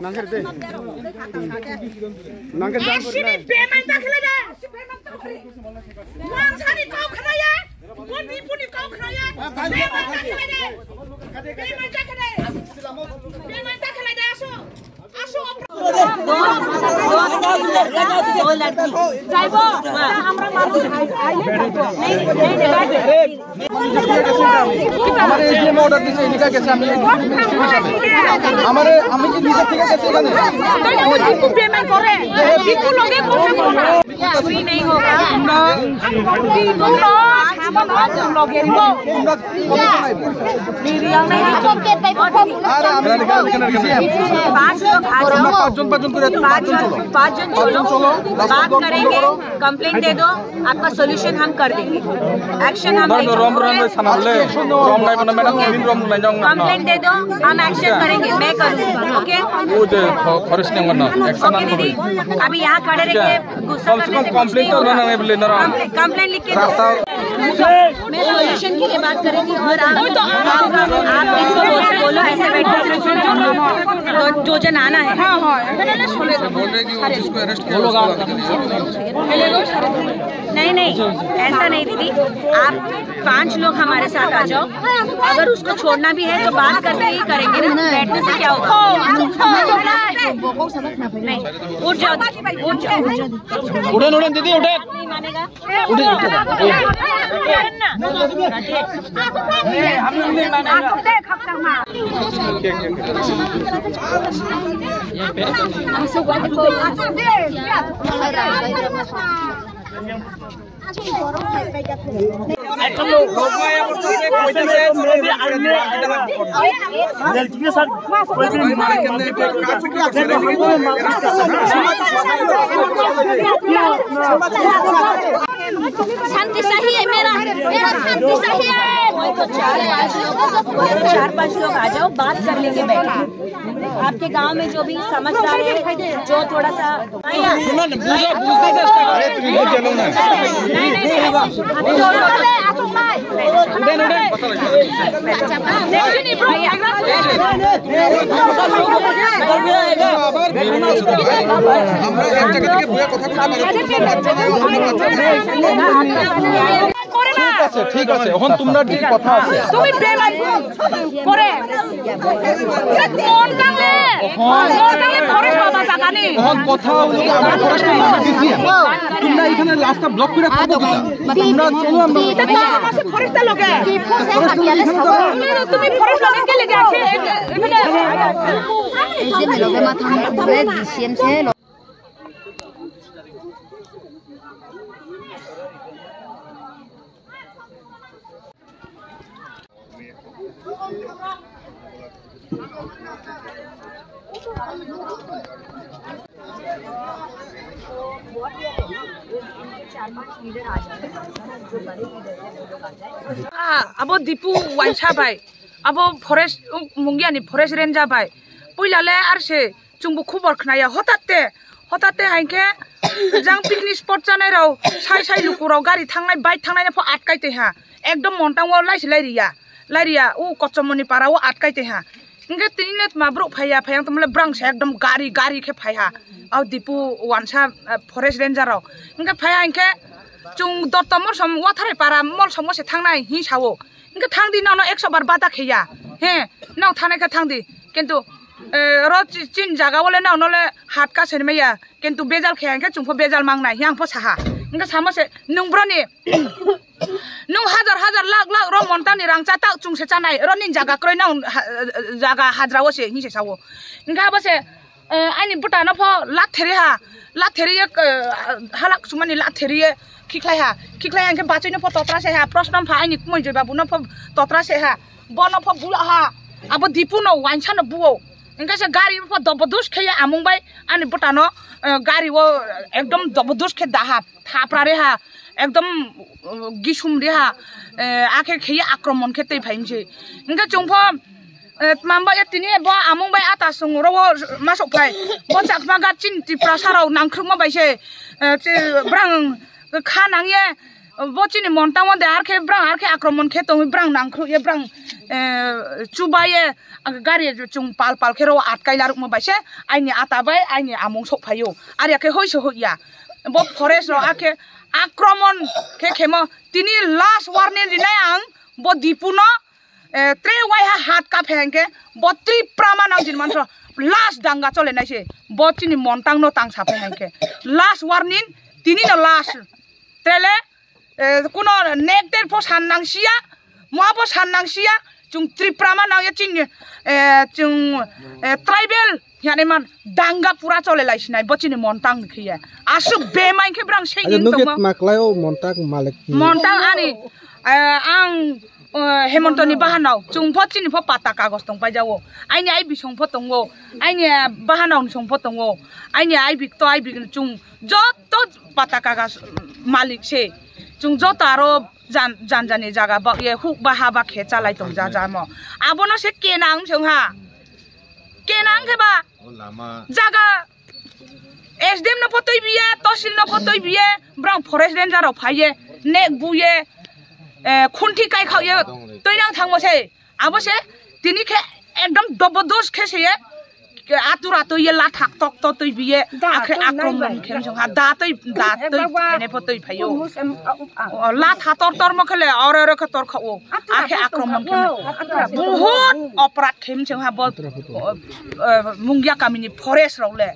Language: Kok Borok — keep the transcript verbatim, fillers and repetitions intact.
Nangkhe de. Nangkhe de. Sini beman ta khlai da. Wang sani kau khlai ya. Wang ni puni kau khlai ya. Beman ta khlai da. Beman ta khlai da. Beman ta khlai da, aso. আমারে ADM order দিছে, এদিকে গেছে, আমি এডিএম হিসাবে। আমারে, আমি কি নিজের থেকে গেছি এখানে? पाँच लोग आ जाओ। पाँच जन, पाँच जन, पाँच जन चलो। बात करेंगे, कंप्लेंट दे दो, आपका सॉल्यूशन हम कर देंगे, एक्शन हम लेंगे। कंप्लेंट दे दो, हम एक्शन करेंगे, मैं करूँगा। ओके, ओके दीदी, अभी यहाँ खड़े रहिए। कंप्लेंट लिख के दो। मैं सॉल्यूशन के लिए बात करेंगी और आप, आप, आप इनको बोलो, बोलो, ऐसे बैठे से जो, जो जन आना है। हाँ, हाँ। नहीं, नहीं, ऐसा नहीं दीदी, आप पांच लोग हमारे साथ आ जाओ। अगर उसको छोड़ना भी है तो बात करके ही करेंगे ना, बैठने से क्या होगा? नहीं, उठ जाओ, उठ जाओ। उठें, उठें, दीदी, उठें। नहीं मानेगा। उठें, उठें। शांति चाहिए, मेरा, मेरा शांति चाहिए। कोई तो चार पांच लोग, चार पांच लोग आ जाओ, बात कर लेंगे बैठ के। आपके गांव में जो भी समझदार है, जो थोड़ा सा, আরে তুমি বুঝতে চেষ্টা করো। আরে তুমি বুঝে নাও না। আবার বিভিন্ন সূত্রে আমরা এক জায়গা থেকে বইয়ে কথা বলতে পারি। ঠিক আছে, ঠিক আছে, এখন তোমরা ঠিক কথা আছে। তুমি বেলা করে। মন কালে, মন কালে ফরেস্ট বাবা জাগানি। এখন কথা হলো কি, আমরা ফরেস্ট বাবা দিছি। তোমরা এখানে রাস্তা ব্লক করে থাকো কিনা? তোমরা চলো, আমরা এটা তো আমার ফরেস্ট লগে। ফরেস্ট লগে এখানে দাও। তুমি, তুমি ফরেস্ট লগে কে লেগে আছে? এখানে। এই যে লগে মাথা মুখ ঘুরে ডিসিএম সে हाँ, abo Dipu Waisa bai, abo forest, Mungiani forest ranger bai, puila le ar se chwngbo khobor khnaya, hotate, hotate hai khe jang picnic spot chanai rok, sai sai luku rok gari thangnai, bike thangnai pho atkai tei ha, ekdom montang o lai se lai riya, lai riya, o Kochomoni para o atkai tei ha. Hingke tini le tma borok phaiya, phaiya tongmole brang se ekdom gari, gari khe phaiha. Au Dipu Waisa, eh, forest ranger rok. Hingke phaiha hingke chwng dotto molsom watharai para molsom o se thangnai hin sao. Hingke thangdi nono ekso bar bata kheya. He, nong thanai khe thangdi. Kintu, eh, ro chi-, chin jaga o le nono le hat ka se maya. Kintu bejal khe hingke chwng pho bejal mangnai. Yang pho saha. Hingke samo se nung broni Nung hajar hajar lakh lakh ro montani rang cha tak chwng se chanai ro nini jaga kroi nang ha-, jaga hajra o se hin se sao. Hingke abo se, eh, ani bwta no pho latheri ha, latheri ye, eh, halak sumani latheri ye khikhlai ha, khikhlai ha hingke bachoi no pho totra se ha, prosno pha ani kumui joi babu no pho totra se ha, bo no pho bula ha, abo Dipu no Waisa no buo. Hingke se gari pho dobodus khe ye amung bai ani bwta no, eh, gari o ekdom dobodus khe daha. Thapra reha, ekdom, uh, gisum reha, eh, akhe kheye akromon khe tei phai mse. Hingke chwng pho, eh, tma bai tini bo amung bai ata chwng ro o ma sok phai. Bo Chakma gat chini Tiprasa rok nangkhrukma bai se, eh, che brang kha nang ye, Bo chini Montang o de ar khe brang ar khe akromon khe tongwi brang nangkhru ye brang, eh, chuba ye gari chung pal pal khe ro atkai laruk mo bai se aini ata bai aini amung sok phaio. Ar ya khe hoi se hoi ya. Bo forest ro ar khe akromon khe khemo tini last warning rinai ang bo Dipu no, eh, tre waiha hat ka phe hangke bo Tripura ma nang jin manso last danga chole nai se bo chini Montang no tang sa phe hangke last warning tini no last trele, eh, kuno nek ter pho san nang sia mo pho san nang sia chung Tripura ma nang ya chini, eh, chung, eh, tribal yani man danga pura chole lai sinai bo chini Montang ni khiye asuk bemai khe brang se Aja yin nugit tongma. Maklai o Montang malik. Montang ani, eh, ang, eh, Hemontoni bahanao chung pho chini pho pata kagos tong paijao. Aini ai bisong pho tongo. Aini bahanao ni song pho tongo. Aini ai bik to ai bik chung joto pata kagas malik se. Chung joto aro jan, jan jani jaga bak ye huk ba ha ba khe chalai tong ja ja mo. Abono se kenang song ha. Kenang khe ba. O lama. Jaga S D M no pho twi biye, Tosil no pho twi biye, brang forest ranger rok phaiye, nek buye, eh, khunthi kai khao ye, twi nang thangmo se, abo se, tini khe ekdom dobodos khe se ye, ke atur atui ye lathak tok to twi biye, Da, akhe twi nai akromon bai. Khe song ha, da twi, da Eh, twi, baba. Ene pho twi phaio. Kumus em, a, up, a. O, latha tor tor mo khe le, oro oro khe tor khao. Atur Akhe atur akromon khe. Atur atur. Buhut oprad khe song ha bo, o, eh, Mungia kamini forest rok le.